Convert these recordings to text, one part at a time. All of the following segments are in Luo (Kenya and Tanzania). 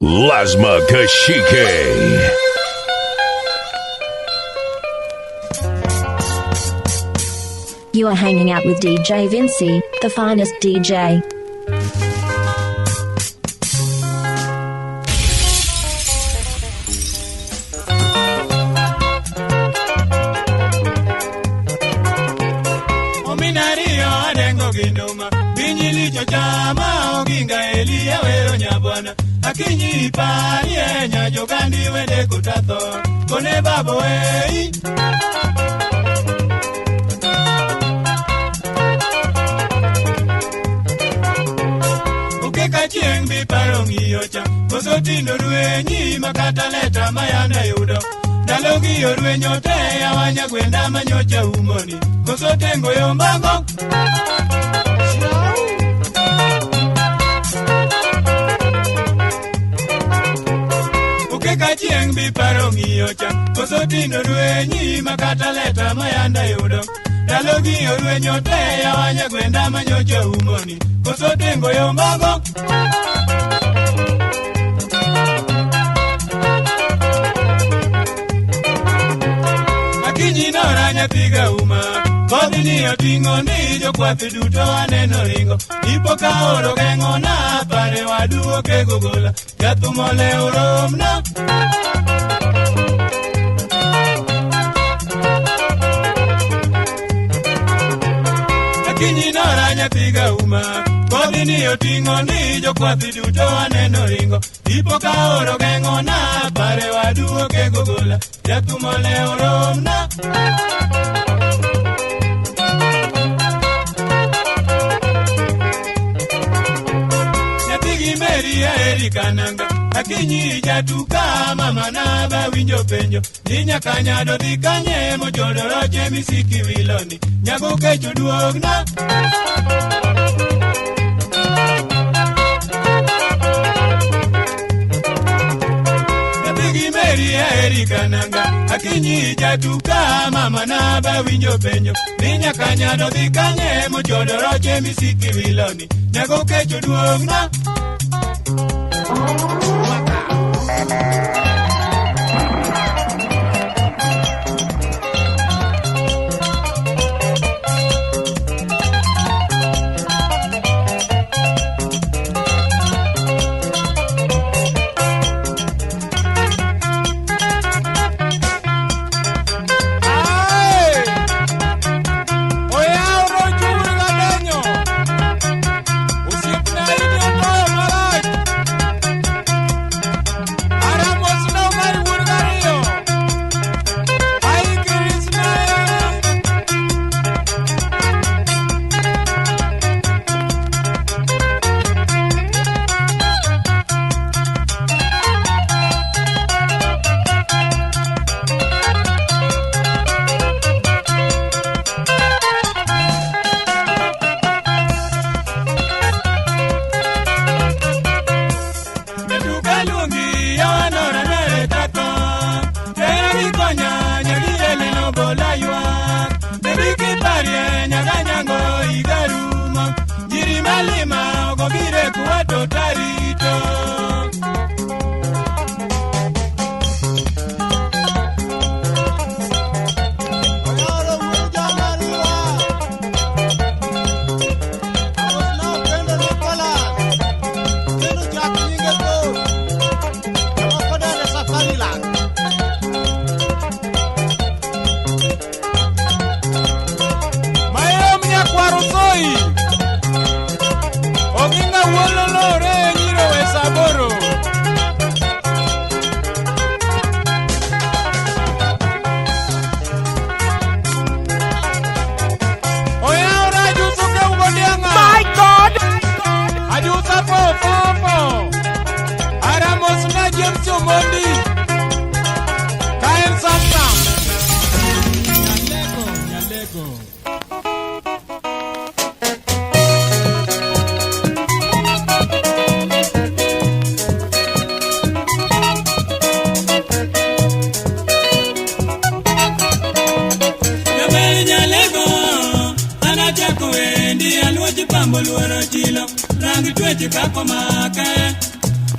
Lazma Kashike. You are hanging out with DJ Vinci, the finest DJ. Ominariyo adengo ginduma binyilicho chama oginga Elia wero nyabwana akinyi iparie nyajogandi wende kutatho kone babo ei. Ukeka chieng' bi paro ng'iyo cha koso tindo rwenyi makata leta mayanda yudo ndalogi orwenyo te awanya gwenda manyocha umoni koso tengo yombango. Ukeka chieng' bi paro ng'iyo cha koso tindo rwenyi makata leta mayanda yudo ndalogi orwenyo te awanya gwenda manyocha umoni koso tengo yombango. Akinyi nora nyathiga uma kodhi ni oting'o ni jokwath duto aneno ringo ipo ka oro geng'ona pare waduoke gogola jathum olewo romna. Akinyi nora nyathiga uma kodhi ni oting'o ni jokwath duto aneno ringo ipo ka oro geng'ona pare waduoke gogola jathum olewo romna. Nyathigi Meri aheri kananga akinyi jatuka mama na bawinjo penjo ni nyaka nyado dhi kanye mochodo roche misiki wiloni nyago kecho duogna. Nyathigi Meri aheri kananga akinyi jatuka mama na bawinjo penjo ni nyaka nyado dhi kanye mochodo roche misiki wiloni nyago kecho duogna.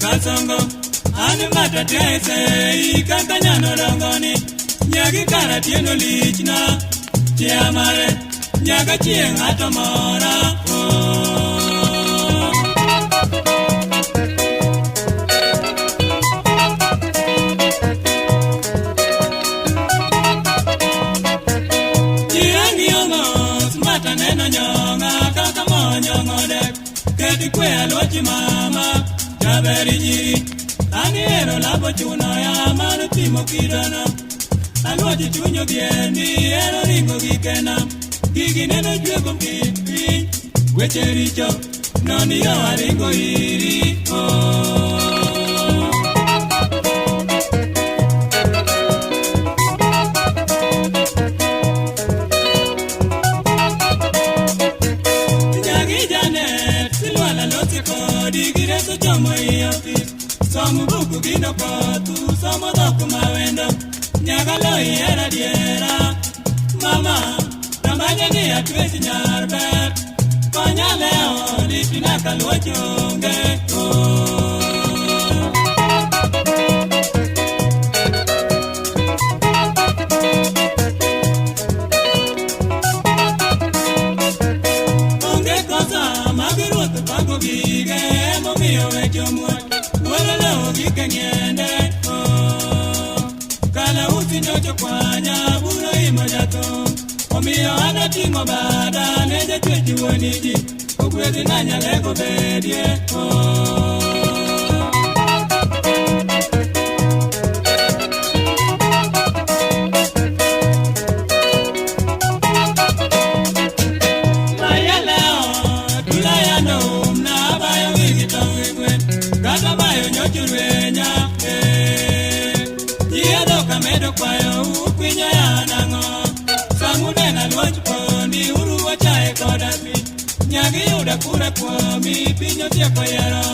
Kasongo, An matatese kaka nyano dongoni nyagi kara tieno lichna chia mare nyaga chieng' ato mora oh. Ji ang'iyo mos mataneno nyong'a kaka monyong'o dek ket kwe aluochi mama jaberi nyiri an ihero labo chuno ya mar pimo kidono aluochi chuny ogiendi hero ringo gi kena gigi neno chweko piny weche richo noni yo aringo iri oh. Nyagi Janet, silwala losi kodi gireso chomo i ofis. Somo buku gino kothu, somo dhok mawendo. Nyaga lo ihero adiera. Mama, tamanye ni atwech nyar ber. Konya leo ditina kaluoch onge. Oh. Onge kosa mag ruoth pango gige emomiyo weche omuoch wuoro lowo gi keng'iende oh. Kalausi nyocha kwanya buro imo jathum omiyo an ating'o bada ne jachwech wuon ji ogwedhina nyalego bedie oh. Mayaleo, tulayano umna bayo wigi tong' e gwen kata bayo nyocho rwenya eh. Nyiedho kamedo kwayo ukwinyo ya nang'o Samuden aluoch pondi uruwo chae koda pi Nyagi yuda kura kuomi piny otieko yiero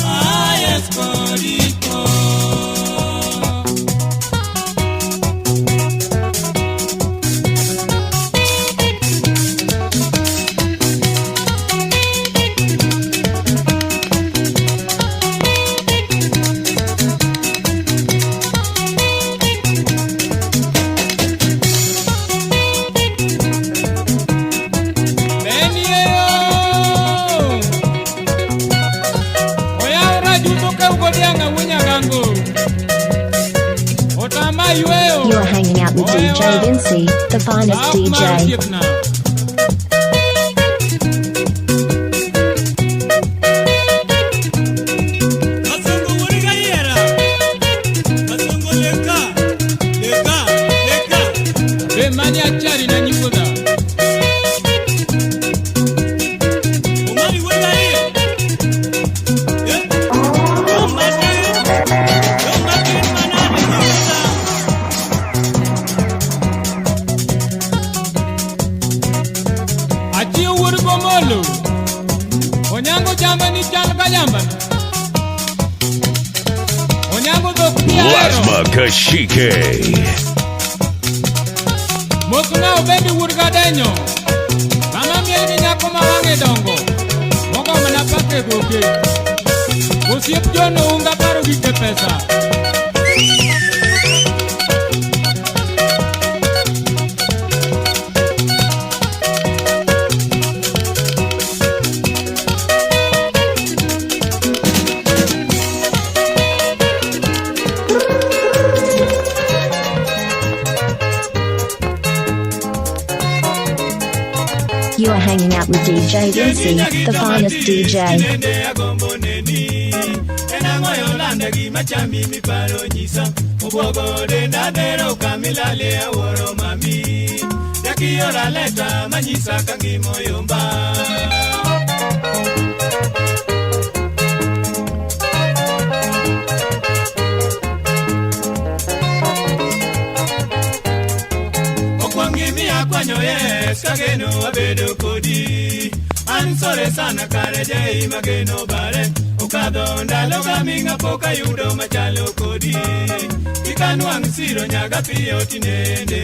Ah, yes kodi oh. Benieyo! Oyaw rajuto keugo dhiang' awuonya gango. Otama yweyo. You are hanging out with DJ Vinci, the finest Saok mar DJ. osiepna. Kasongo wuod Kayiera. Kasongo leka, leka, leka. Be mani achari na nyikwodha. Omari wuod Kayiera. Eh? Dong matin. Dong matin manade nyikwodha. Achiew wuod Gomolo. Onyango chamba ni chal ka jambana. Onyango dhok ni ahero. Lasma Kashike. Mosna obendi wuod Kadenyo. Mama miel gi nyako ma wang'e dongo. Mogo mana pake goke. Osiep John Ounga paro gike pesa. You are hanging out with DJ Vinci, the finest DJ. Nende agombo neni en ang'o yolanda gima chami miparo nyisa obwogo denda dhero kamilale awuoro mami jakiora leta manyisa ka ngima oyomba. Okwong gimiya kwanyo yes kageno abedo kodi an sore sana kare jei mageno bare okadho ndalo gaming'a pok ayudo machalo kodi kikanwang' siro nyaga piyo tinende.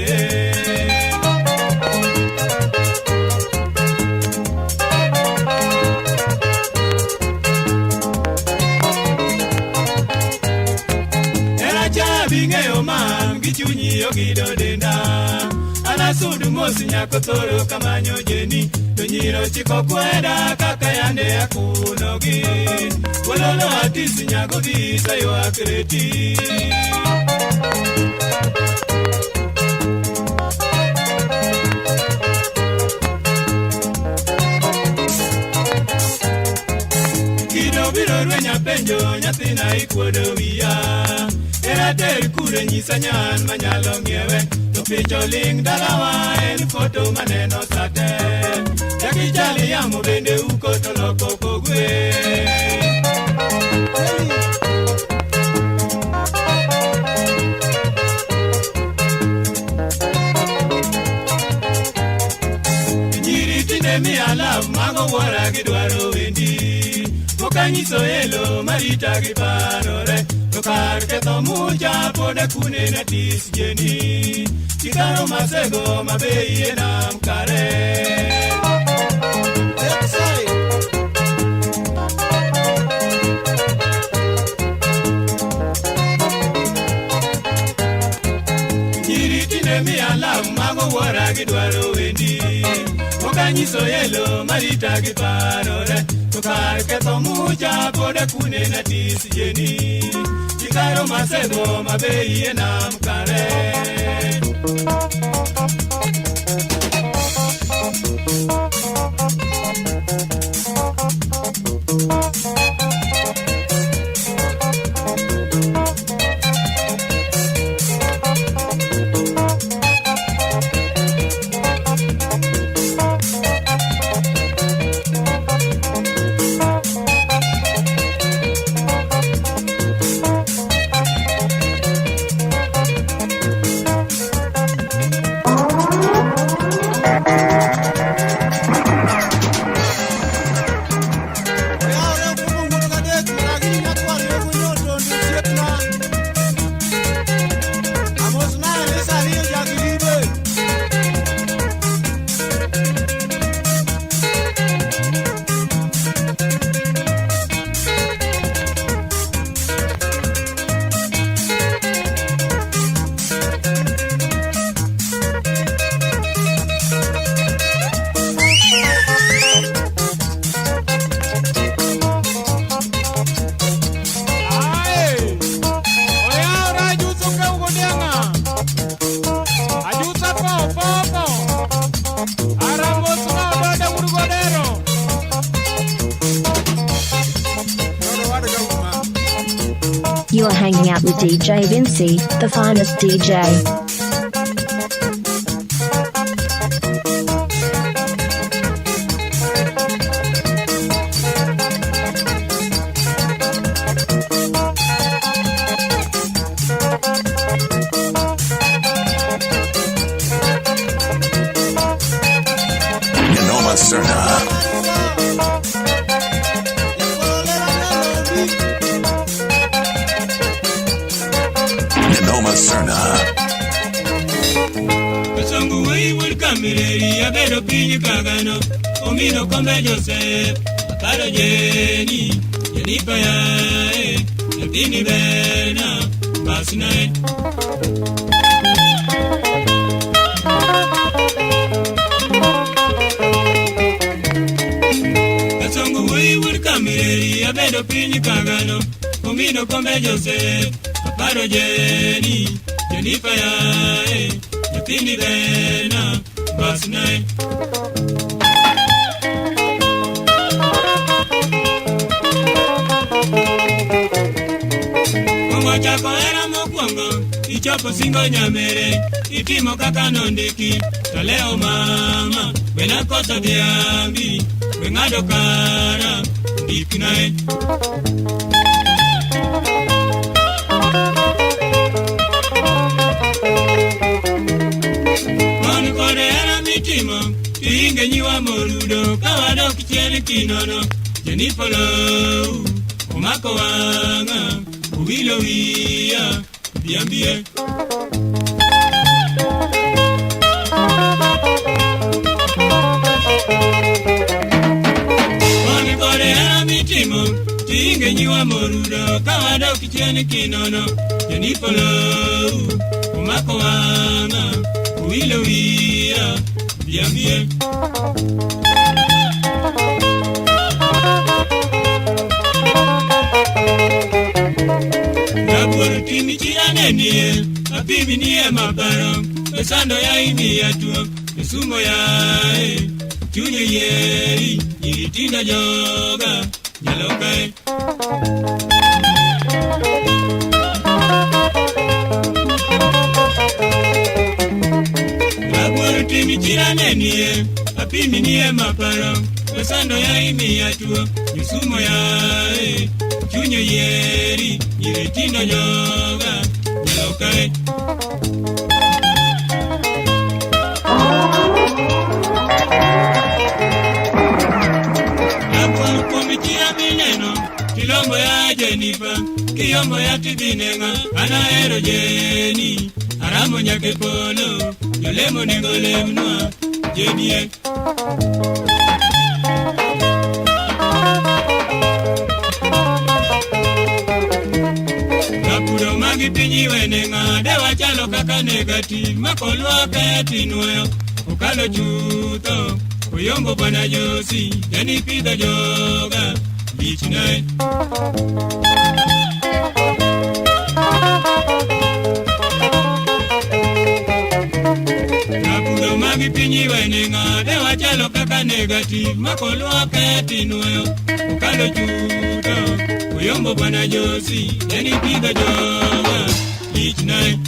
Abing'eyo man gi chunyi ogido denda. Anasudu mos nyako thoro kamanyo jeni. To nyiro chiko kweda kaka yande akunogi. Wololo atisi nyago visa ywak reti. Kido biro rwenya penjo nyathina ikuodo wiya. Era ter kure nyisa nyan manyalo ng'iewe. To picha oling' dalawa en foto maneno sate. Jakichali yamo bende uko to loko kogwe. Nyiri tinde miya love mago wuora gidwaro wendi. Pokanyiso elo marita gi parore. To kar ketho mucha pod akune na tis jeni. Kikaro masego mabe iye nam kare. Nyiri tinde miya love mago wuora gidwaro wendi. Pokanyiso elo marita gi parore. To kar ketho mucha pod akune na tis jeni. Kikaro masego mabe iye nam kare. You are hanging out with DJ Vinci, the finest DJ. Noma Serna. Noma Serna. Kasongu wei wul kamireri abedo piny kagano. Omino kombe Joseph aparo jeni Jenipa yae nyathini berna basnae. Kasongu wei wul kamireri abedo piny kagano. Omino kombe Joseph aparo jeni Jenipa yae nyathini berna basnae. Chako hera mokwongo ichopo singo nyamere itimo kaka nondiki to leo mama wena koso dhiambi we ng'ado kara ndiknae. Mon kod hera mitimo tiinge nyiwa morudo ka wadok chien kinono Jenipa lou omako wang'a Wilo wiya, biambie. Moni kore hera mitimo, Inge nyiwa morudo kawadok chien kinono Janikolo umako wang'a uwilo wiya biambie. Rabuor timi chiranenie apimi nie maparo Esando ya imiya tuo esumo yae chunye yieri nyiri tindo joga nyalokae. Rabuor timi chiranenie apimi nie maparo Esando ya imiya tuo esumo yae chunye yieri nyiri tindo joga nyalokae. Kilombo ya Jenifa, kiyombo ya Tibinenga, anaero Jeni, aramo nyake polo, yolemo nengole mnua, Jenie. Kapuro magi pinyi wenenga, dewa chalo kaka negati, makolwa keti nuoyo, okalo chutho, oyombo bwana Josi, jeni pidho joga. Lichne. Kapuro magi pinyi wenenga, dewa chalo kaka negative, makolwa keti nuoyo, okalo chutho, oyombo bwana Josi, jeni pidho joga. Lichne.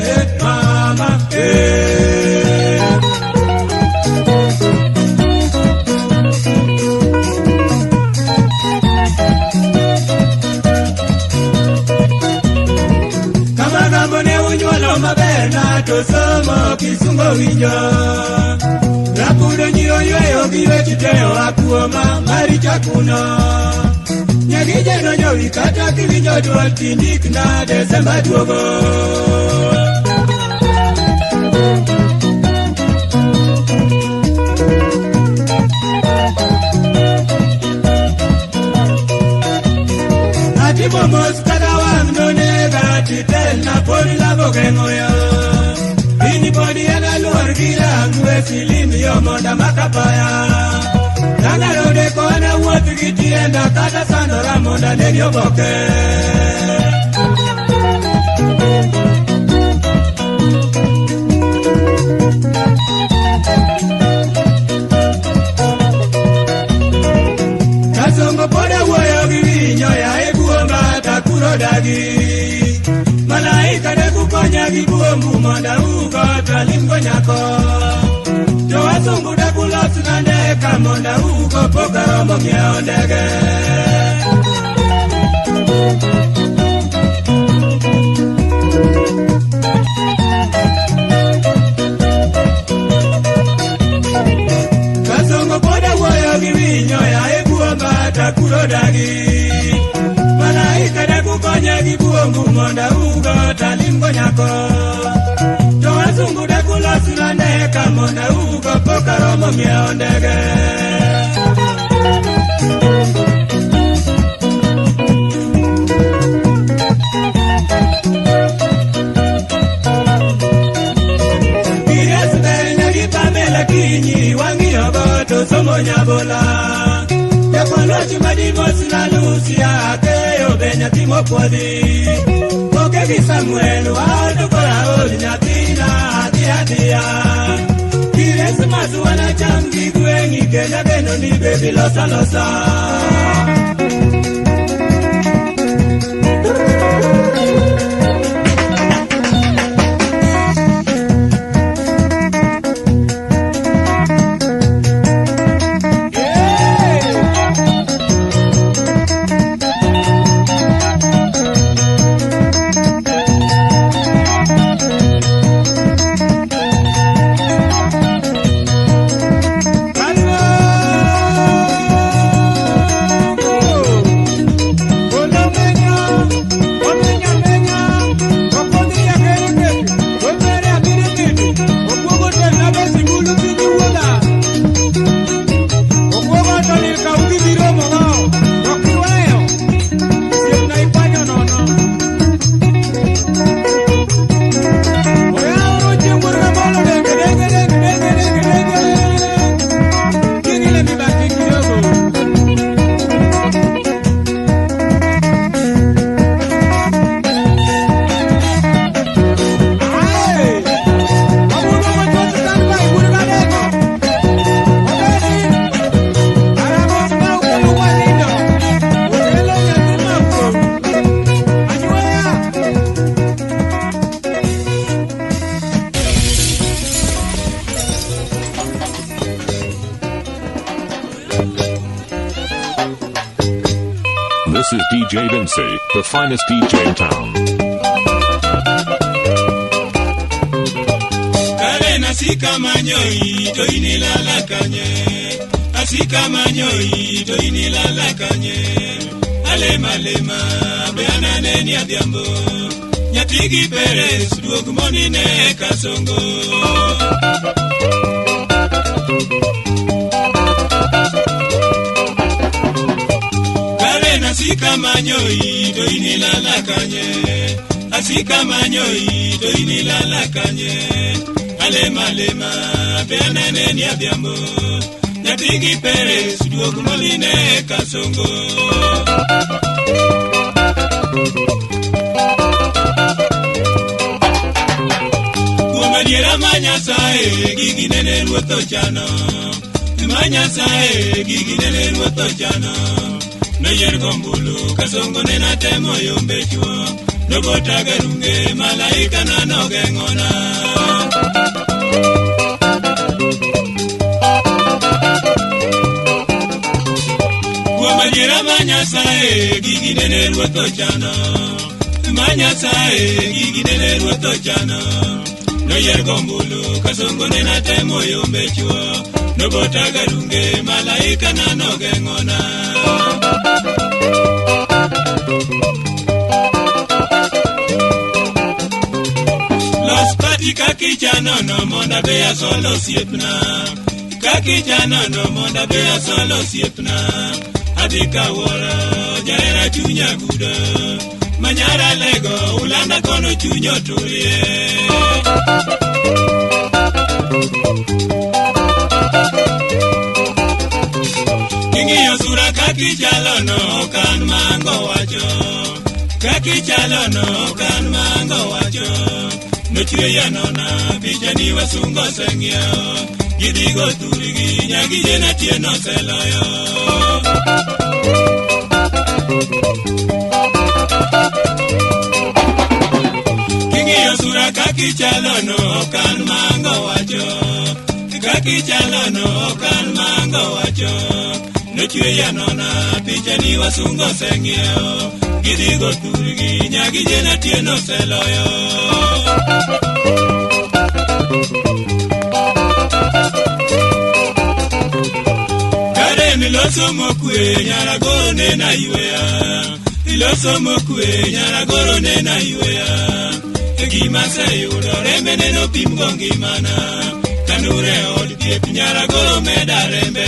Mama, eh. to somo kisungo winjo. Rapudo nyiro yweyo gi weche teyo akuoma maricha kuno. Nyagijeno jowi kata kiwinjo duol tindik na Desemba duogo. Atimo mos kata wang' nonega titelna pod lamo geng'o yo. Piny pod en aluor gi rangwe silim yo mondo amak apaya. Kang'ado kona wuoth gi tienda kata sandora mondo aneni oboke. Kasongo pod awuoyo gi winyo yaye buomba takuro dagi. Malaika ne kukonya gi buombu mondo augo talimgo nyako. To wasungu dakulos na ndeka mondo augo pok aromo ng'iewo ndege. Kasongo pod awuoyo gi winyo yaye buomba takuro dagi. Malaika ne kukonya gi buombu mondo augo talimgo nyako. To wasungu dakulos na ndeka mondo augo pok aromo ng'iewo ndege. Kires ber nyagi Pamela kinyi wang'iyogo to somo nyabola. Jakoloch madimos na Lucia akeyo be nyathi mopuodhi. Koke gi Samuel wato kora od nyathina adhi adhiya. Krismas wanacham gi gweng'i kendo ageno ni be biloso alosa. This is DJ Vinci, the finest DJ in town. Karen asika manyoi to inilala kanye. Asika manyoi to inilala kanye. Alema lema be anane ni adhiambo. Nyathigi Perez duog monine Kasongo. Karen asika manyoi to inilala kanye. Asika manyoi to inilala kanye. Alema lema be anane ni adhiambo. Nyathigi Perez duog monine Kasongo. Kuom adiera ma Nyasaye gigi nene ruoth ochano. Ma Nyasaye gigi nene ruoth ochano. Noyier gombulu Kasongo nena temo yombe chuo. Nobota garunge malaika na nogeng'ona. Kuom adiera ma Nyasaye gigi nene ruoth ochano. Ma Nyasaye gigi nene ruoth ochano. Noyier gombulu kasongo nena temo yombe chuo. Nobota garunge malaika na nogeng'ona. Los pati kakichanono mondo abe asol osiepna. Kakichanono mondo abe asol osiepna. Adhi kawuoro jahera chunya gudo. Manyara lego ulanda kono chuny oturie. King'iyo sura kakichalono ok an mango wacho. Kakichalono ok an mango wacho. Nochweya nona pichani wasungu oseng'iewo. Gidhigo thurgi nyagijena tieno oseloyo. King'iyo sura kakichalono ok an mango wacho. Kakichalono ok an mango wacho. Nochweya nona pichani wasungu oseng'iewo. Gidhigo thurgi nyagijena tieno oseloyo. Karen iloso mokwe nyaragoro nena yweya. Iloso mokwe nyaragoro nena yweya. E gima aseyudo rembe neno pimgo ngimana. Kanure od thieth nyaragoro meda rembe.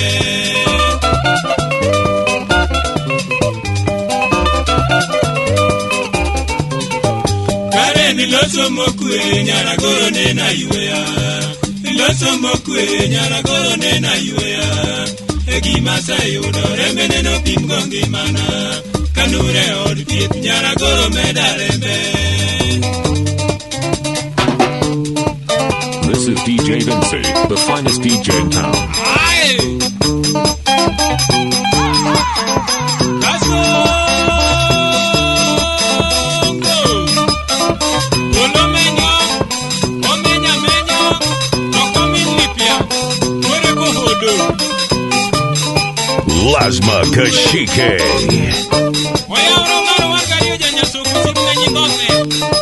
Karen iloso mokwe nyaragoro nena yweya. Iloso mokwe nyaragoro nena yweya. E gima aseyudo rembe neno pimgo ngimana. Kanure od thieth nyaragoro meda rembe. This is DJ Vinci, the finest DJ in town. Aye! Kasongo! Polo menyo, omenya menyo, okomin lipia, were kohodo. Lasma Kashike. Oyawro ng'aro war gariyo janyasoko osiepna nyidhose.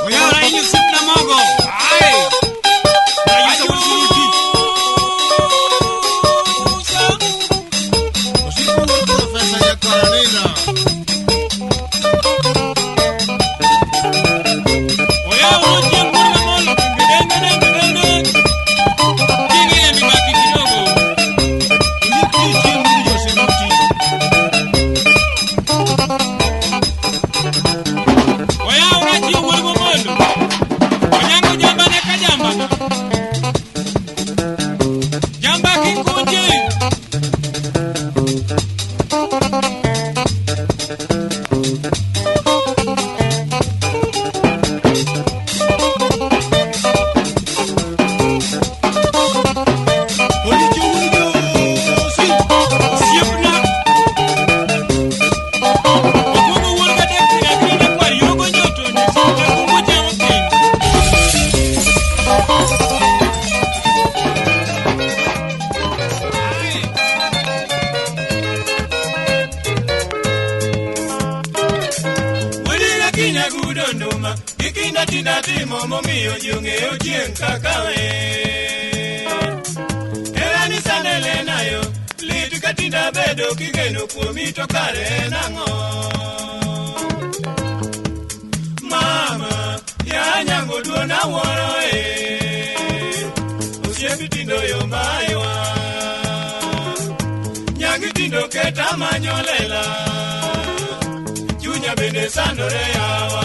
Oyawra inyo osiepna mogo. Aye! Achusa! Osikuno Profesa Nyakoranina. Oyawro chieng' wuod Mamolo, denge denge denge. King'iye mibaki kidogo. Ondik ti chieng' wuod Jose Moti. Oyawra chieng' wuod Mamolo. Onyango jambane ka jambana. Jamba kikunji. Olicho wuod Josi. Osiepna. Okwongo wuod kadek piero abiriyo nyakwar yogo nyoto ni jakungo chamo piny. Wuodina kinya gudo nduma, gikinda tinda timo momiyo ji ong'eyo chieng' kaka we. Hera ni sandele nayo, lit ka tinda bedo kigeno kuomi to kare en ang'o? Mama, ya nyango duon awuoro e, osiepi tindo yomba aywa. Nyangi tindo keta manyo lela. Chunya bende sandore yawa.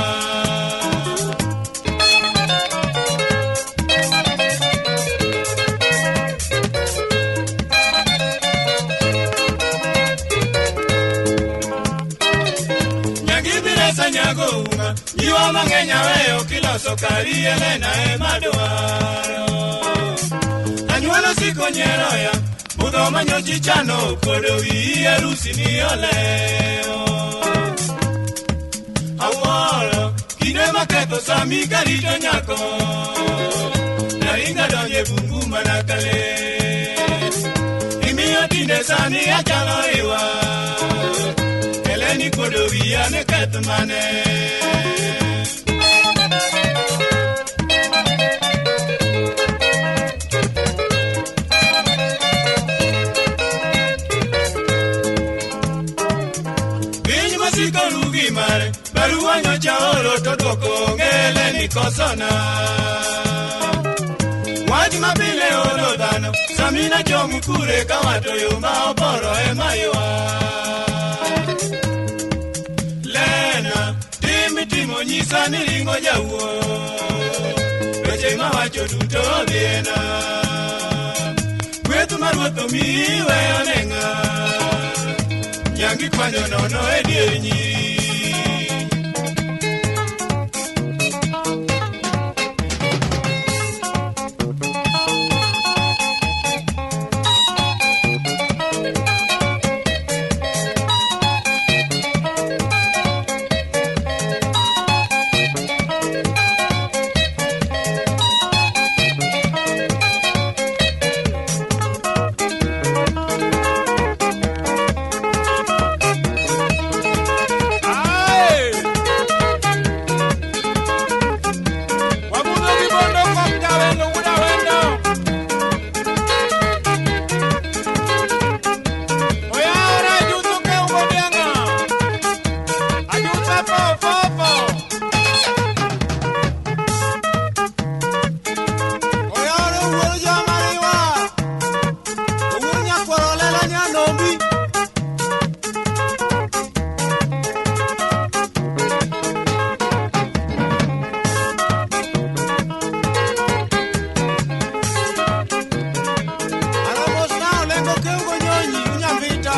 Nyangi biresa nyago unga, nyiwa mang'eny aweyo kiloso kari Elena ema dwaro. Anyuola osiko nyieroya, budho manyochi chano okuodo wiyi harusi ni olewo. Awuoro kinde maketho sami karito nyako. Naringa donje bungu mana kale. Imiyo tinde sani achalo iwa. Eleni kuodo wiya ne keth mane. Barua nyocha oro to dwoko ng'ele ni kosona. Wach mapile olo dhano, samina chom kure ka wato yo ma oporo ema ywa. Lena, tim itimo nyisa ni ringo jawuo. Weche mawacho duto odhiena. Kweth ma ruoth omiyi weyo ne ng'a. Nyangi kwanyo nono e dier nyiri. Aye! Wabudho gi bondo kom jawendo wuod awendo. Oyawore ajuso kew godiang'a. Ajusa fo fo fo. Oyawore wuor jomariwa. Owuor nyakwar olela nyanombi. Aramos na olengo kew gonyonyi unyambita.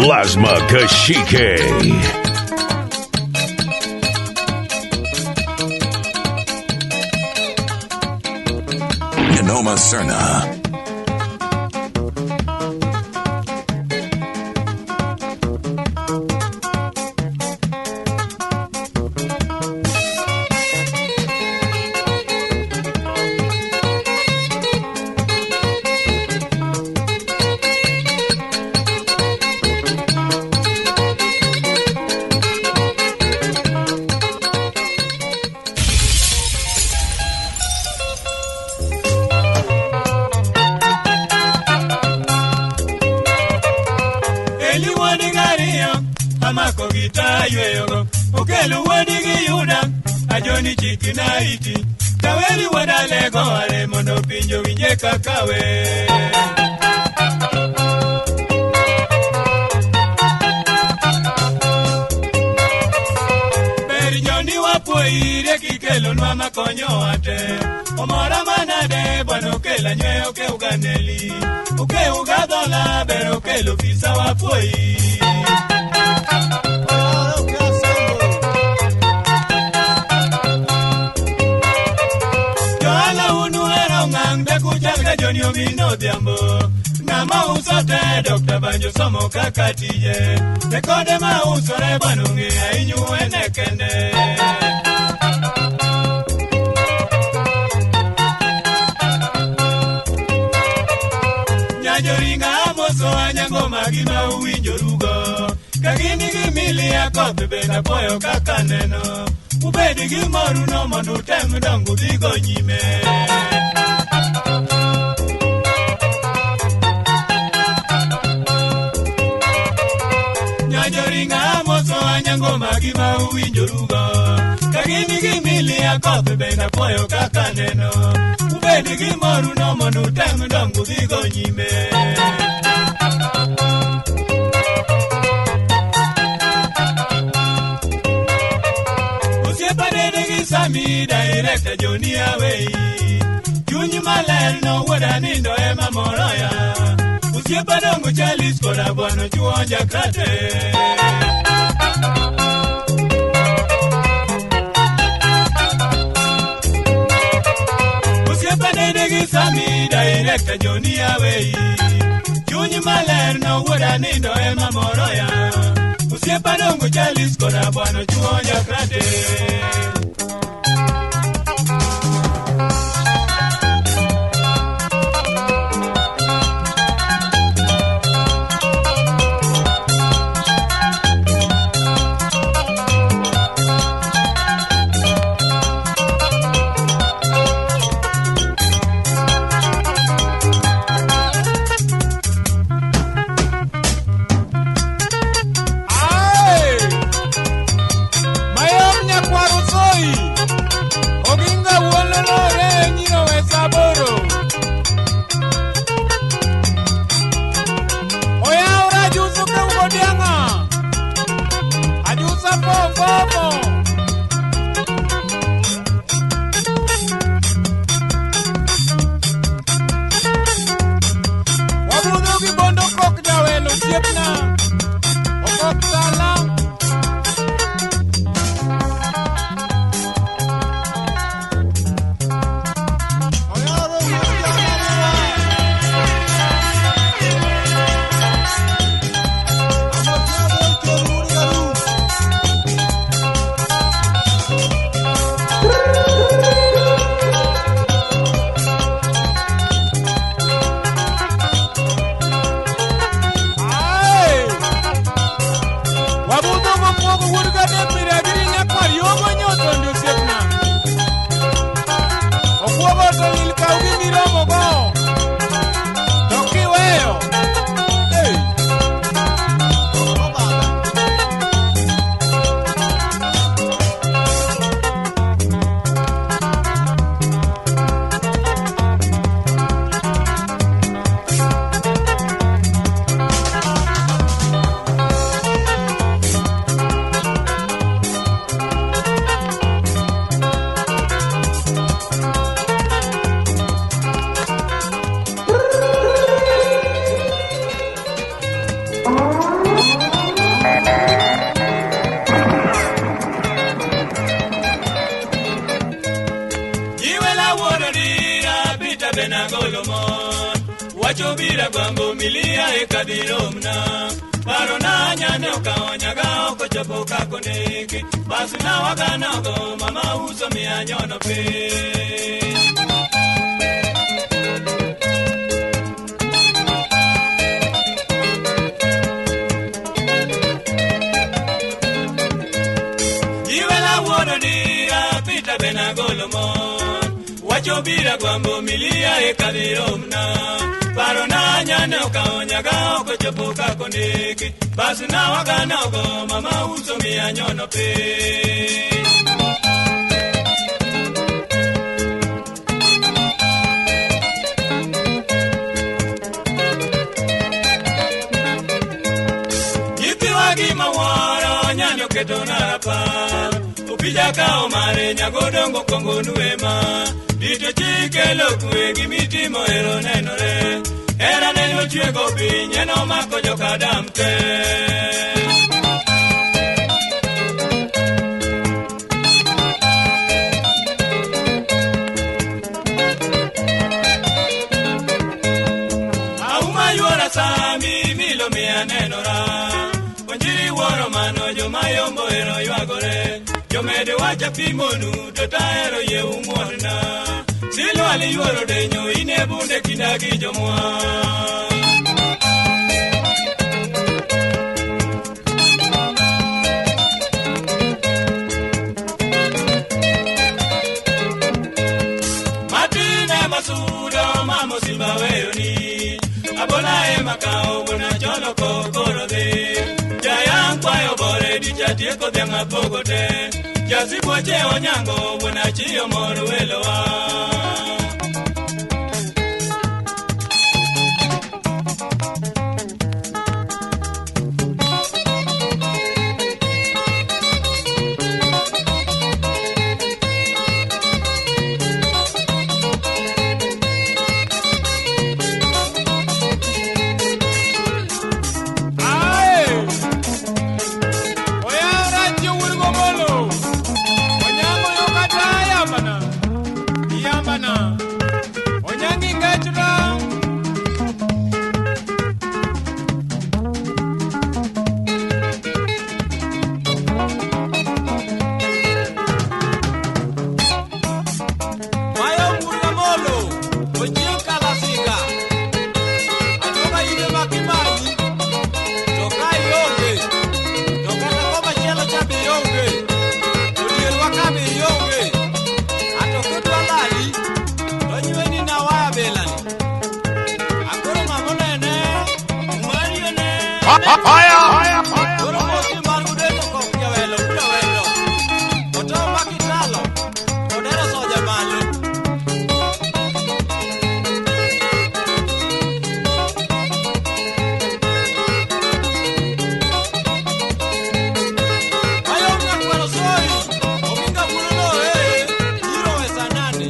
Lasma Kashike. Noma Serna. Eli wuod gariyo, amako gita yweyogo. Okelo wuodi gi Yuda, ajoni chikna iti. Taweri wuod Alego are mondo piny owinje kaka wer. Ber joni wapuoire kikelonwa makonyowa te. Omora manade bwana okelo anyweyo okew ganeli. Okew gadhola ber okelo fisa wapuoyi. Oyawore okia sembo. Johala unu hero ng'ang' dak uchal ka Joni Omino Odhiambo. Ng'ama uso te Dr. Banjo somo kaka tije. Rekode ma usore bwana ong'e ahinyu en e kende. Nyajoringa amoso anyango magi ma uwinjorugo. Ka gin gi milia koth bende apuoyo kaka neno. Ubed gi moruno mondo utem dongo udhigo nyime. Nyajoringa amoso anyango magi ma uwinjorugo. Ka gin gi milia koth bende apuoyo kaka neno. Ubed gi moruno mondo utem dongo udhigo nyime. Osiepa dede gi Sami director Joni Awei. Chuny maler no wuoda nindo ema moroya. Osiepa dongo Charles koda bwana chuonja krate. Osiepa dede gi Sami director Joni Awei. Chuny maler no wuoda nindo ema moroya. Osiepa dongo Charles koda bwana chuonja krate. Onyango wuod Gadek miragiri nyakwar yogo nyotondi osiepna. Okuogo to lil kaw gimiromogo. To kiweyo. Hey. Jiwela wuodo dira Peter Benagolo mon Wacho bira gwambo milia e kadiromna Paro na nyane okaonyaga okochopo kakoneki Basi na waganogo mama uso miya nyono piny. Jiwela wuodo dira Peter Benagolo mon Wacho bira gwambo milia e kadiromna Paro na nyane okaonyaga okochopo kakoneki Basi na waganogo mama uso miya nyono piny. Nyithiwa gi mawuoro nyani oketo na rapar Opija ka omare nyagodongo kwongo nwema Rito chike lokwe gimitimo ero nenore Hera ne ochwego piny en omako jokadam te. Auma yuora sami milo miya nenora Onjiri wuoro mano joma yombo ero ywagore Jomede wacha pimonu to taero yie umuorna Silwali yuoro denyo ine bunde kinda gi jomwa. Matine masudo mamo simba weyoni Abola e makao bona cholo kokoro dhi Jayang kwayo bore dicha tieko dhiang' apogo te Jasibuoche onyango wuon achiyo mor welowa. Ae! Oyawra chi wuod Gomolo. Onyango yo kata yambana. Yambana. Onyangi ngechna. Mayo Wuod Ochieng kalasika. Atoka ine makimanyi. To ka ionge. To kata komachielo cha be ionge. To dierwa ka be ionge. Ato kidwa lali. To nyweni na waya belani. Akoro ng'amonene. Mario ne. Koro mosi mar udeto kok jawelo jawelo. Oto makitalo. Odero soja malo. Ayo nyakwaro soi, ominga bulono iro wesa nane.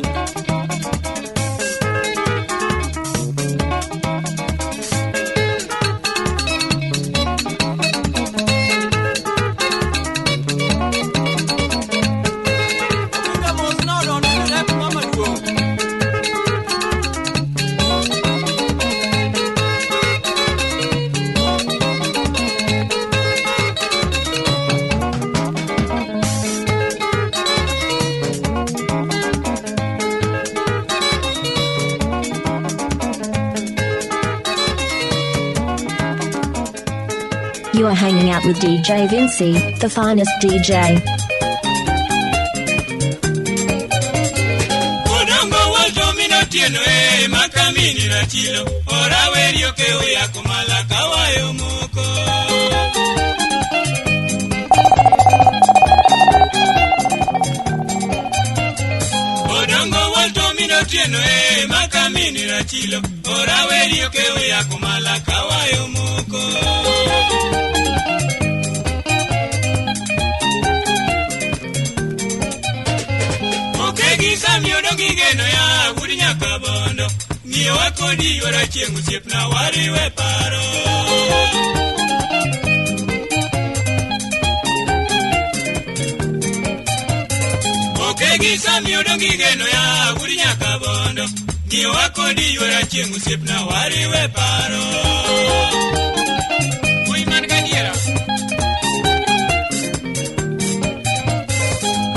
You are hanging out with DJ Vinci, the finest DJ. Odongo wacho minotieno e makamini rachilo orawerio kewe akomala kawayo moko. Odongo wacho minotieno e makamini rachilo orawerio kewe akomala kawayo moko. Gigeno ya wudi nyaka bondo ng'iyo kodi yuora chieng' osiepna wariwe paro. Okegi sami odong' gigeno ya wudi nyaka bondo ng'iyo kodi yuora chieng' osiepna wariwe paro. Wuoyi man gadiera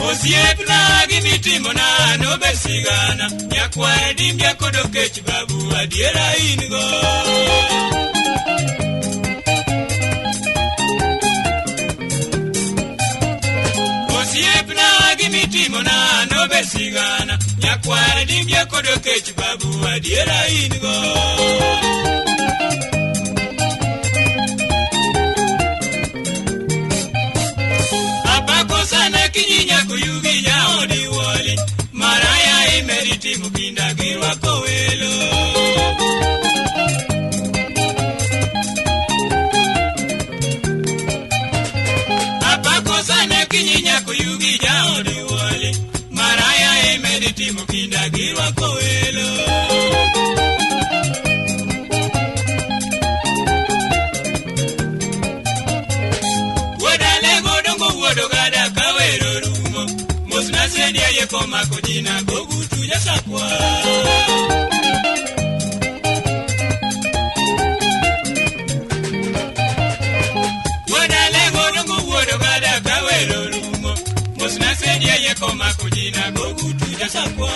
osiepna gimitimona nober sigana nyakwar dimbia kod okech babu adiera in go. Osiepna gimitimona nober sigana nyakwar dimbia kod okech babu adiera in go. Apako sana kinyinya kuyugi jaodi woli maraya imeriti mukinda girwako welo. Apako sana kinyinya kuyugi jaodi woli maraya imeriti mukinda girwako welo. Komako jina gogutu jasakwa. Wadale godongo wuodo gada kawero rumo mosna sedia ye komako jina gogutu jasakwa.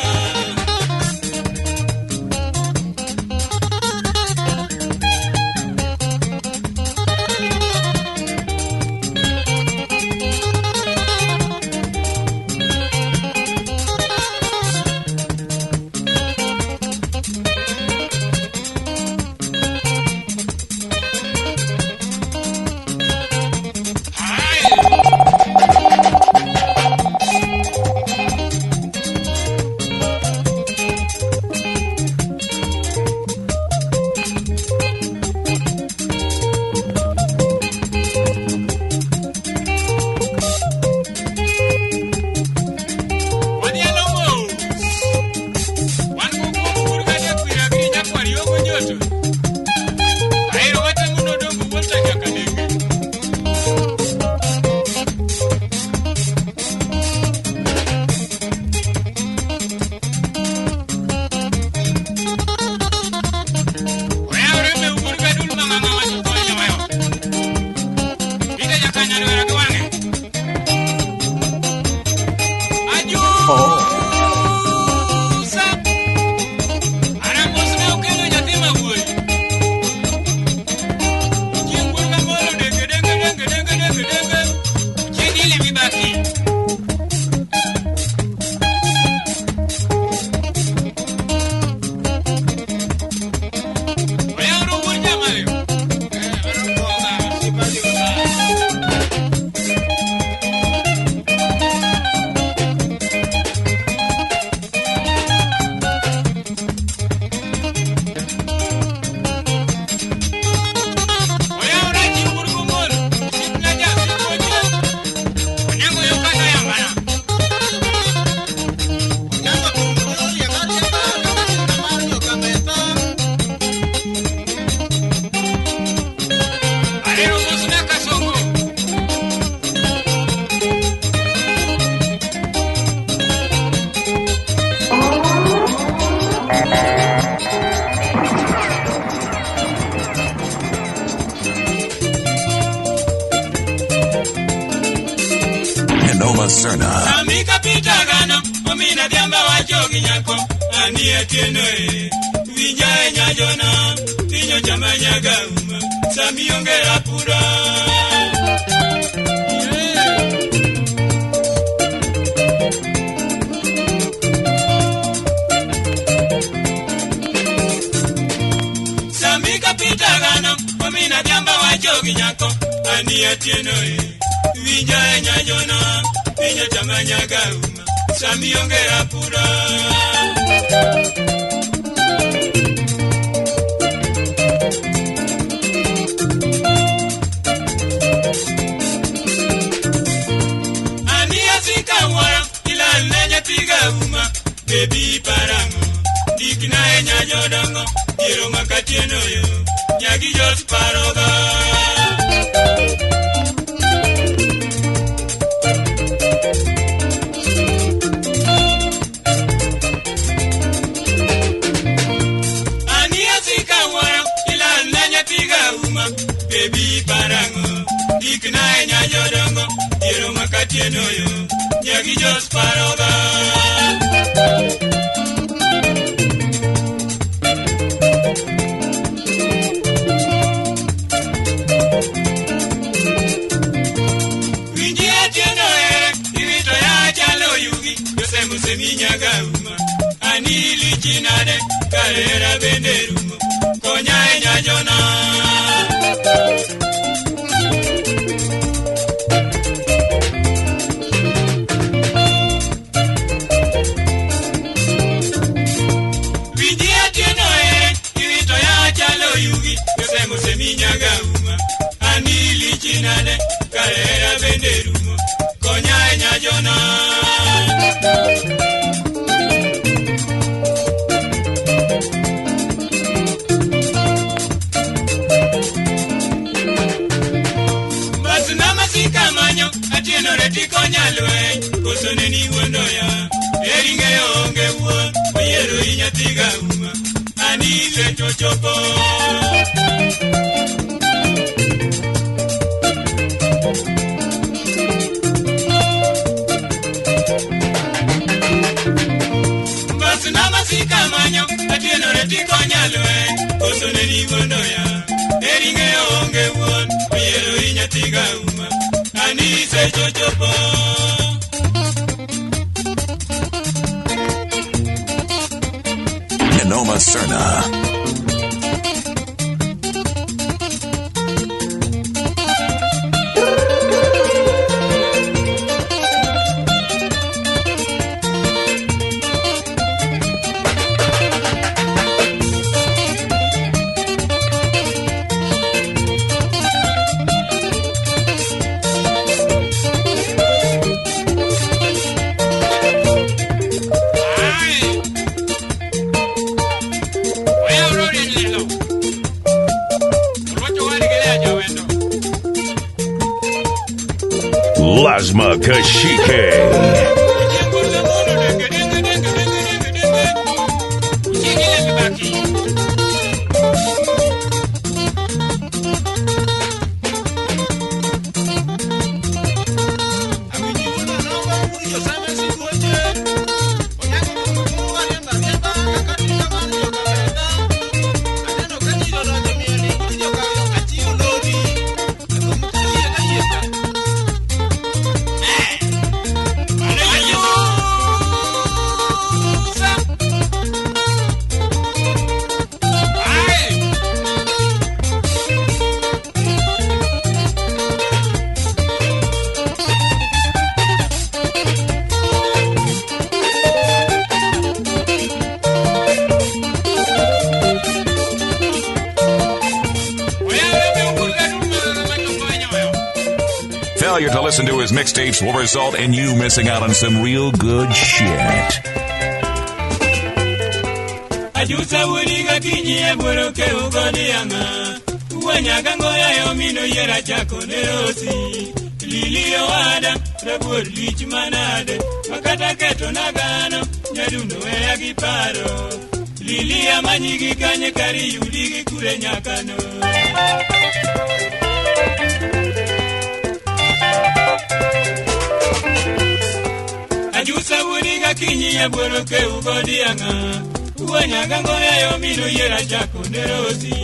Serna. Amika pitagano, omina dhiamba wachogi nyako, anie tieno e, winja e nyajona, pinyo chama nyagauma, sami onge apura. Winji atieno e, winja e nyajona, winja tamanyaga uma, sami onge rapura. Ani asika wara, ila nenya tiga uma, baby parango, dikna e nyajodongo, diero makatieno yo, nyagi jos paroga. Baby parango, dikna e nyajodongo, diero makatieno yo, nyagi jos paroga. Winji atieno e, iwito ya chalo yugi, josemo seminyaga uma, ani lichinade, karera bende rumo, konya e nyajona. Winji atieno e, iwito ya chalo yugi, josemo seminyaga uma, ani lichinade, karera bende rumo, konya e nyajona. Atieno reti konya lweny, koso ne ni wuondo ya, eri ng'eyo onge wuon, oyiero inyathi gauma, ani secho chopo. Mbasna masika manyo, atieno reti konya lweny, koso ne ni wuondo ya, eri ng'eyo onge wuon, oyiero inyathi gauma, ani secho chopo. Noma Serna. Lasma Kashike. Failure to listen to his mixtapes will result in you missing out on some real good shit. Ajusa wuliga kinyi eboroke ugodianga Uwanyaga ngoya yomino yera chako nerosi Lilio wada, rabuor lich manade Makata keto nagano, nyadundo weya gi paro Lilia manyigi kanye kari yudigi kure nyakano Ajusa wuliga kinyi eboroke ugodianga Uwanyaga ngoya yomino yera chako nerosi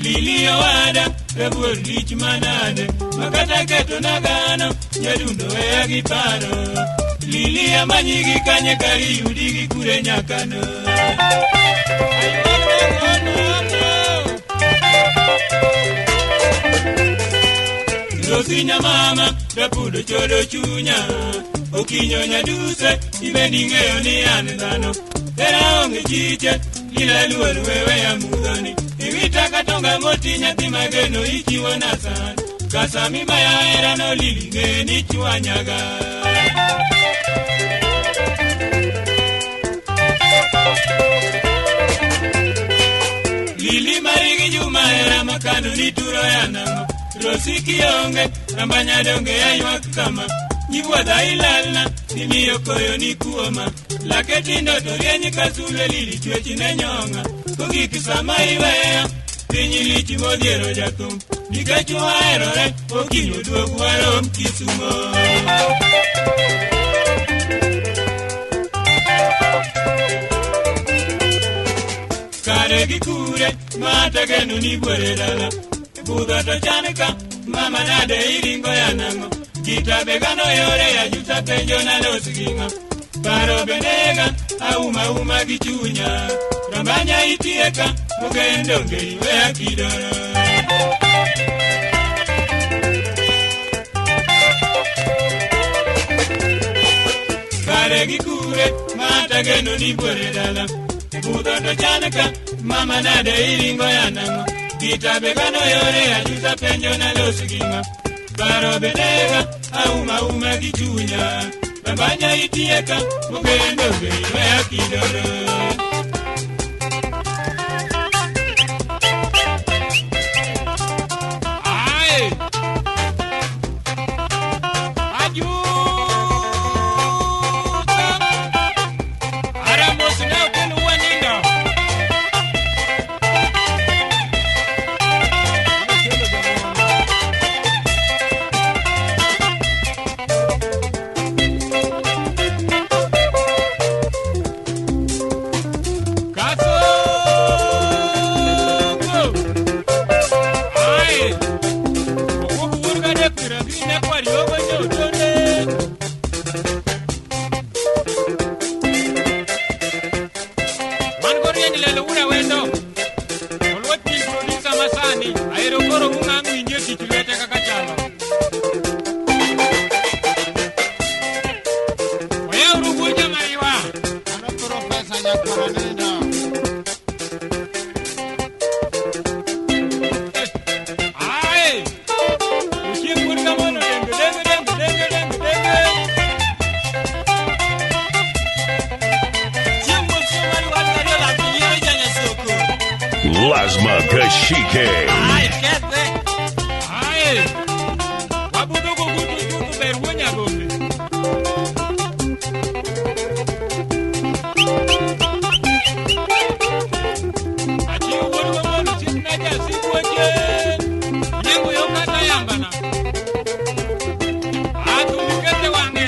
Lilio wada, rabuor lich manade Makata keto nagano, nyadundo weya gi paro Lilia manyigi kanye kari yudigi kure nyakano Rosinya mama dapudo chodo chunya Okinyo nyaduse ibendi ng'eyo ni an dhano Hera onge chiche ila luor wewe ya mudhoni Iwita katonga moti nyathi mageno ichiwo na san Kasami maya hera no lili ng'e ni chwanyaga Lili marigi juma hera makano ni turo ya nang'o Rosi kionge rambanya donge aywak kama Nyiwuodha ilalna imiyo koyo ni kuoma Lake tindo to rieny ka sulwe lili chwech ne nyong'a Kogik sama iweya piny lich modhiero jathum Nikech waherore okinyi oduog warom Kisumo Kare gi kure mategeno ni buore dala Budho to chan ka mama nade iringo ya nang'o Kitabega no yore ya juta penjo na los gi ng'a Paro benega auma uma gi chunya Rambanya itieka mogendo onge iweya kidoro Kare gi kure mategeno ni buore dala Budho to chan ka mama nade iringo ya nang'o Kitabega no yore ya juta penjo na los gi ng'a Paro benega auma uma gi chunya Rambanya itieka mogendo onge iweya kidoro Aye. Ajuta. Aramos ne okel wanindo. Kasongo. Aye. Okubu wuod kadek piero abiri ne kwar yogo nyotone. Wan gorieny lelo wuod awendo. Oluoch min producer masani. Ahero koro ung'ang' winjo tich lwete kaka chalo. Oyawru wuod jamariwa. Mano profesa nyakwara nindo. Aye. Ochieng' wuod kamono denge denge denge denge denge denge. Chieng' mosio mar wach ariyo lak nyiero janyasoko. Lasma Kashike. Ai, kethe. Aye. Wabudho gogudu chutho ber wuo nyagombe. Achiw wuod kamono osiepna jasikuoche. Onyango yo kata yambana. Athum ikete wang'e.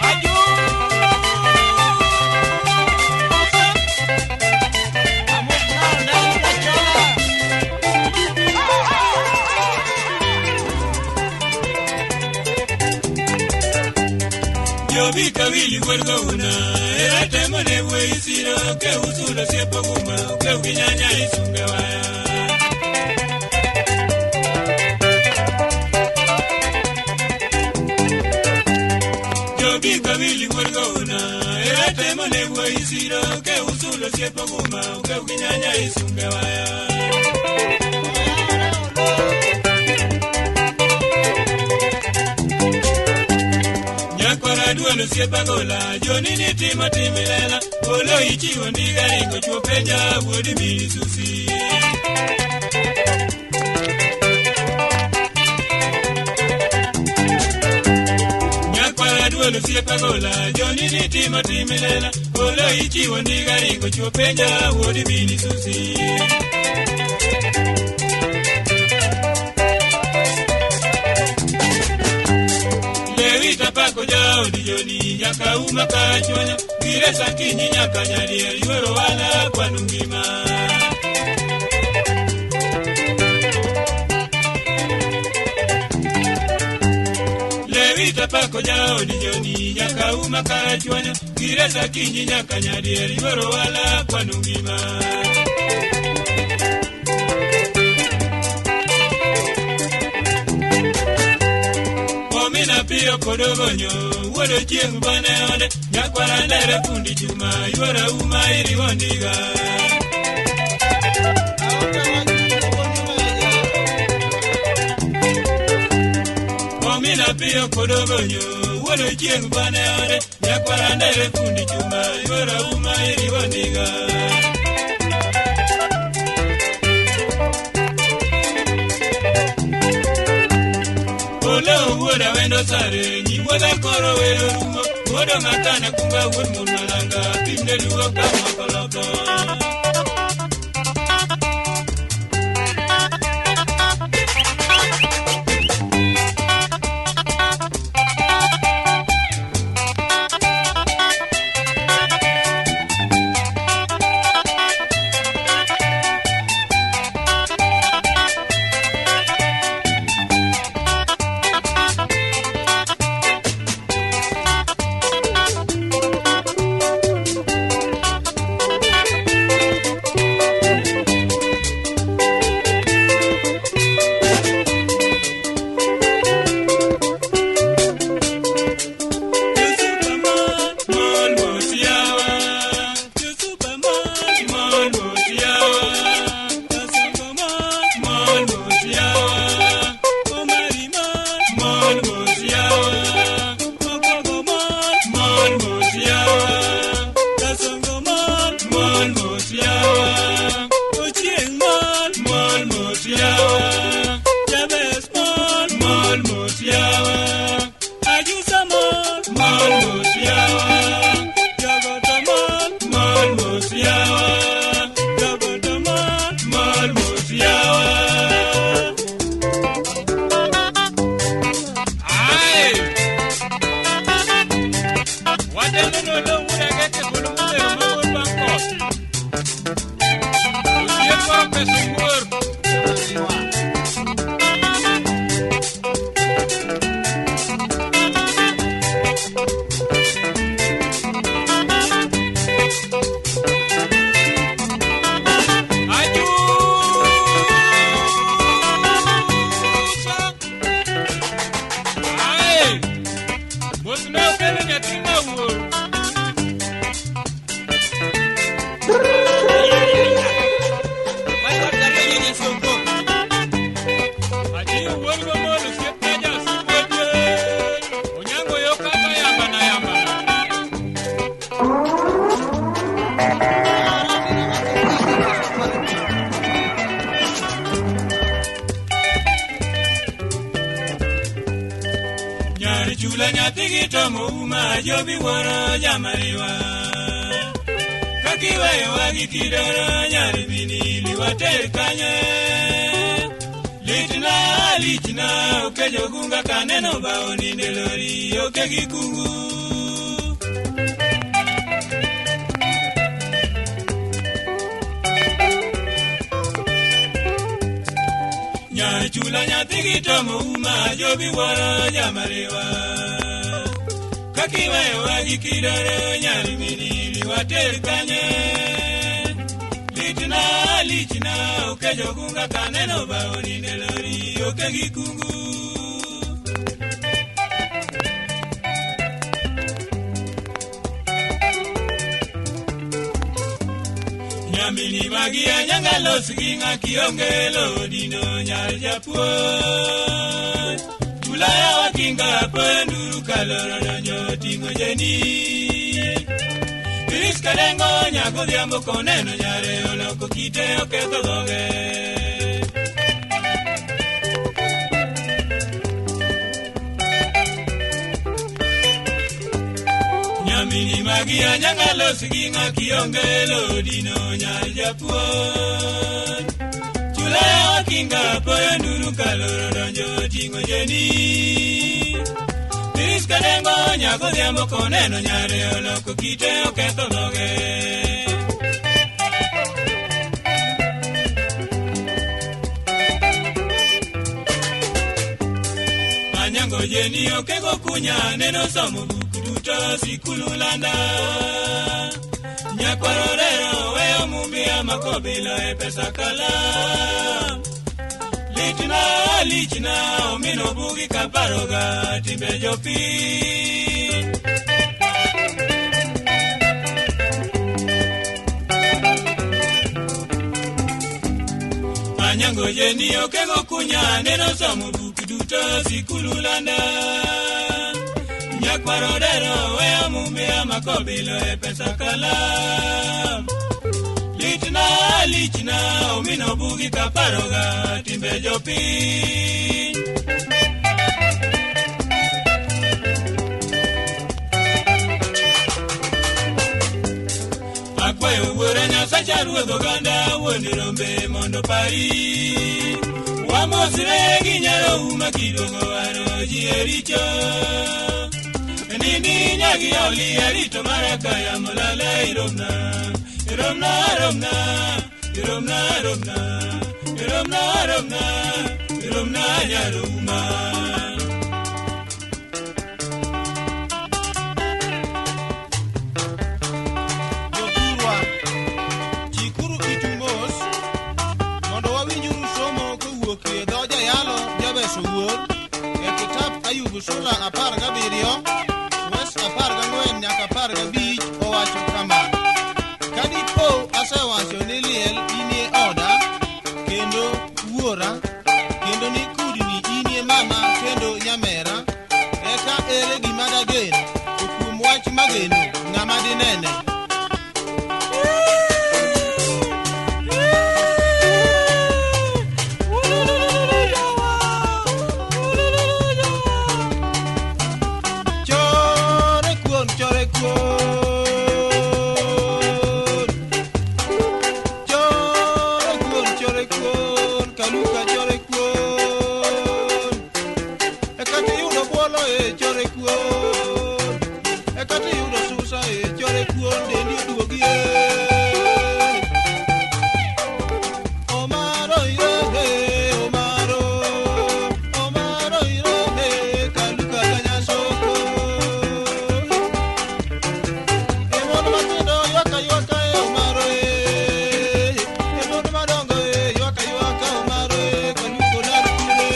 Ajuta. Amok nao ndalo kachola. Jobi kawili wuod gowna Era temo ne wuoyi siro ke usulo siepo guma Okew gi nyanya isunge waya Jobi kawili wuod gowna Era temo ne wuoyi siro ke usulo siepo guma Okew gi nyanya isunge waya Nyakwara duol osiepa gola Joni ni timo timilela Olo ichiwo ndiga ringo chuo penja wuod misusi Nyakwara duol osiepa gola Joni ni timo timilela Olo ichiwo ndiga ringo chuo penja wuod misusi Lewi tapako jaodi joni nyaka uma kachuonya Gire sakinyi nyaka nyadier yuoro wala kwanu ngima Lewi Arita pako jaodi joni nyaka uma karachuonyo giresa kinyi nyaka nyadier yuoro wala kwanu ngima. Omina piyo kodogonyo wuodo chieng' bane ode nyakwara ndere fundi chuma yuoro uma iriwo ndiga. Omina piyo kodogonyo wuodo chieng' bane ode nyakwara ndere fundi chuma yuoro uma iriwo ndiga. Ole wuoda wendo sare nyiwuodha koro wero rumo wuodo ng'atana kunga wuod mon malanga pimne luo kamokoloko. Jeni okego kunya neno somo buk duto sikulu landa. Nyakwaro rero weyo mumia makobilo e pesa kalam. Lichna lichna omino bugi kaparoga timbe jopiny. Anyango Jeni okego kunya neno somo buk duto sikulu landa. Nyakwaro dero weyo mumia makobilo e pesa kalam. Lichna lichna omino bugi kaparoga timbe jopiny. Akwayo wuore Nyasacha ruodh oganda wuon rombe mondo pari. Wamosre gi nyarou kiduogo waro ji e richo. Nindi nyagi oli arito mara kaya molala iromna. Iromna romna, iromna romna, iromna romna, iromna nyaruma. Jothurwa, chikuru itu mos mondo wawinjuru somo kowuok e dho jayalo Jabes Owuor e kitap Ayub sura 17 wes 14 nyaka 15 owacho kama: Kadipo asewacho ni liel inie oda kendo wuora, kendo ni kudni inie mama kendo nyamera, eka ere gima dagen? To kuom wach mageno, ng'ama dinene? Chore kuon, chore kuon. Chore kuon, chore kuon, kaluka chore kuon. Eka tiyudo bwolo e chore kuon. Eka tiyudo susa e chore kuon, dendi oduogi e. Omaro irehe, omaro, omaro irehe, kaluka kanyasoko. E mon matindo ywak aywaka e omaro e. E mon madongo e ywak aywaka omaro e, kaluko lar kure.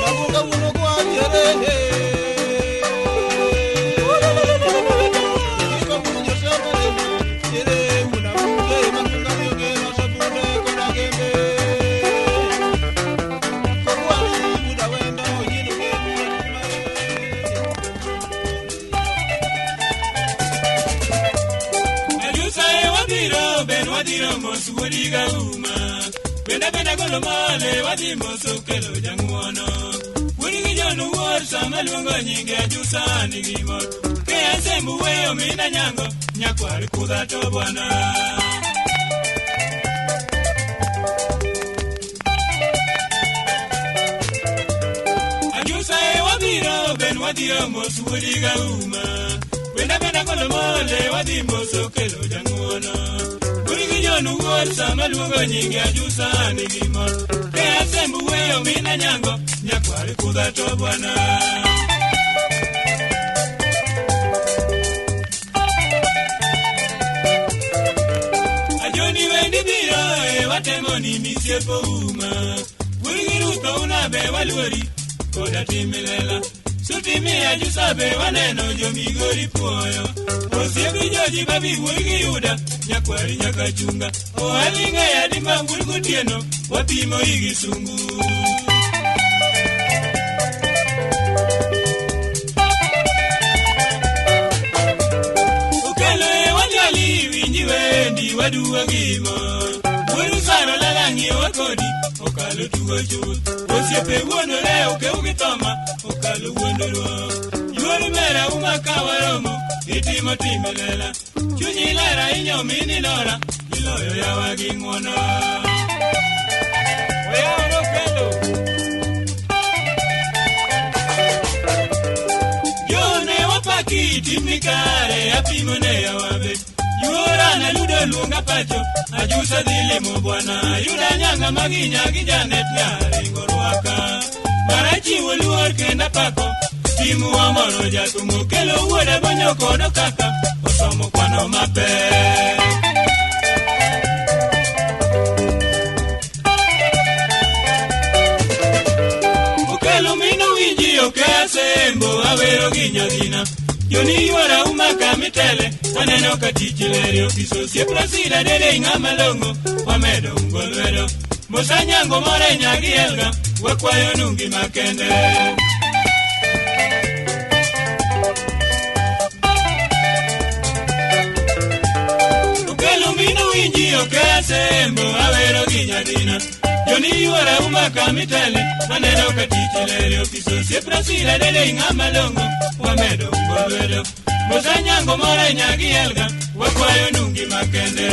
Mabuga wuno gwariere. Iko winjo semere, ere wuna bunge, makunga miogeno sabunde koda gembe. Kogwari buda wendo, yino gembe Ajusa e wabiro ben wadiro mos wuodi gauma. Benda benda golo mole wadhi mos okelo jang'uono. Wuod gi John wuor sama luongo nyinge ajusa nigi mor. Ke asembu weyo mina nyango nyakwar kudha to bwana. Ajusa e wabiro ben wadhiro mos wuodi gauma. Benda benda golo mole wadhi mos okelo jang'uono. Wuod gi John wuor sama luongo nyinge ajusa nigi mor. Ke asembu weyo mina nyango nyakwar kudha to bwana. Ajoni wendi biro e watemo ni misiepo uma. Wuod gi Ruth una be waluori koda timilela. Suti mi ajusa be waneno jomigori puoyo. Osiepi joji babi wuod gi Yuda nyakwari nyaka chunga. Ohaling'e adimba wuod gotieno wapimo igi sungu. Okelo e wanyali winji wendi waduwa gi mor. Wuod Saro lala ng'iewa kodi okalo tugo chuth. Osiepe wuondore okew gi thoma okalo wuondruok. Yuor mera uma ka waromo itimo timbe lela. Chunyi ler ahinya omini lora iloyo yawa gi ng'uono. Oyawore okendo. Mibaki timni kare apimo ne yawabe. Yuora na ludo luonga pacho, ajusa dhi limo bwana. Yuda nyanga maginya gi Janet nyaringo rwaka. Marachiwo luor kendo apako, timu wamoro jathumo kelo wuoda bonyo kod okaka, osomo kwano mapek. Okelo mino winji okesembo awero gi nyathina. Joni yuora umaka mitele, aneno ka tich ler e ofis osiep Rasila dede ng'ama long'o, wamedo ungo lwedo. Mosanyango more nyagi Elga, wakwayo nungi makende. Okelo mino winji okesembo awero gi nyathina. Joni yuora umaka mitele, aneno ka tich ler e ofis osiep Rasila dede ng'ama long'o, wamedo ungo lwedo. Mosanyango more nyagi Elga, wakwayo nungi makende.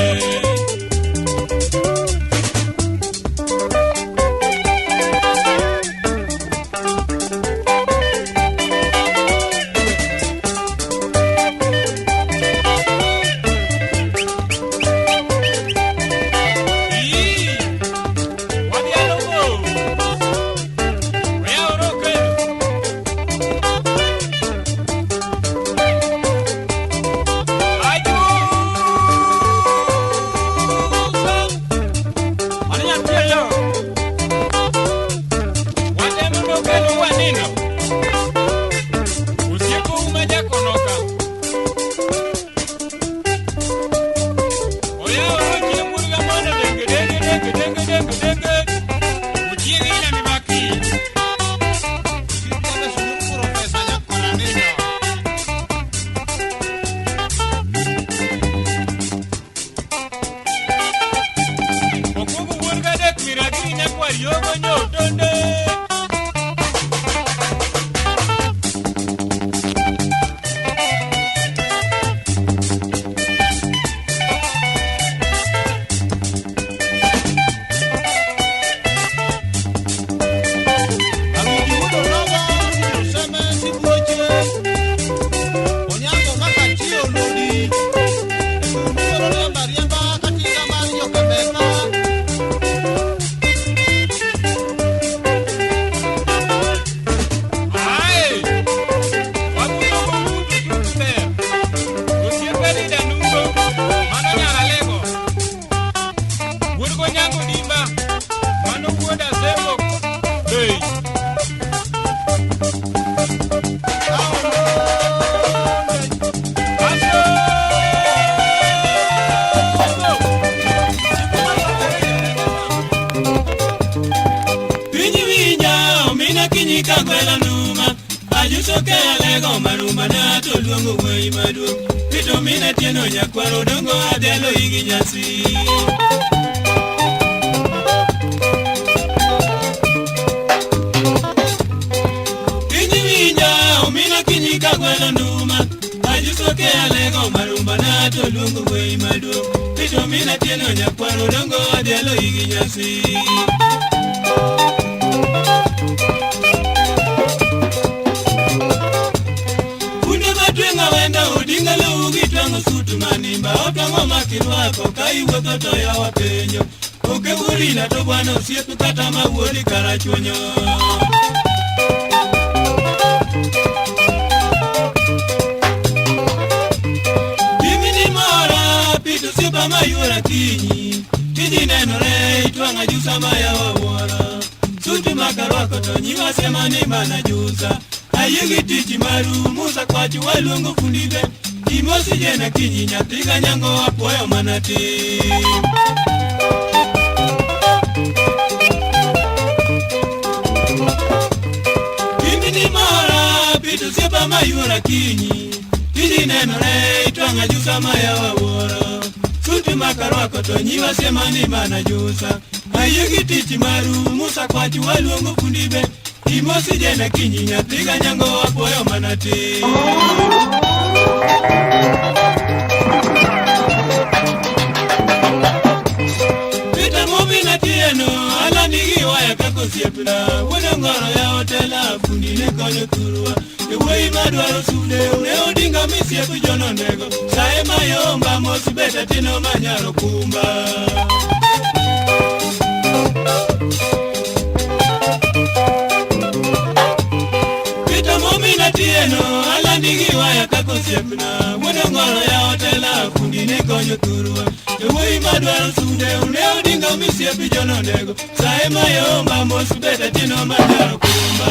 misiep jononego sae mayomba mos beta tino manyaro kumba. Pita momina tieno alandi gi waya kaka osiepna wuod ongoro ya otela fundi ne konyo thurwa jowuoyi madwaro sunde une odinga misiep jononego sae mayomba mos beta tino manyaro kumba.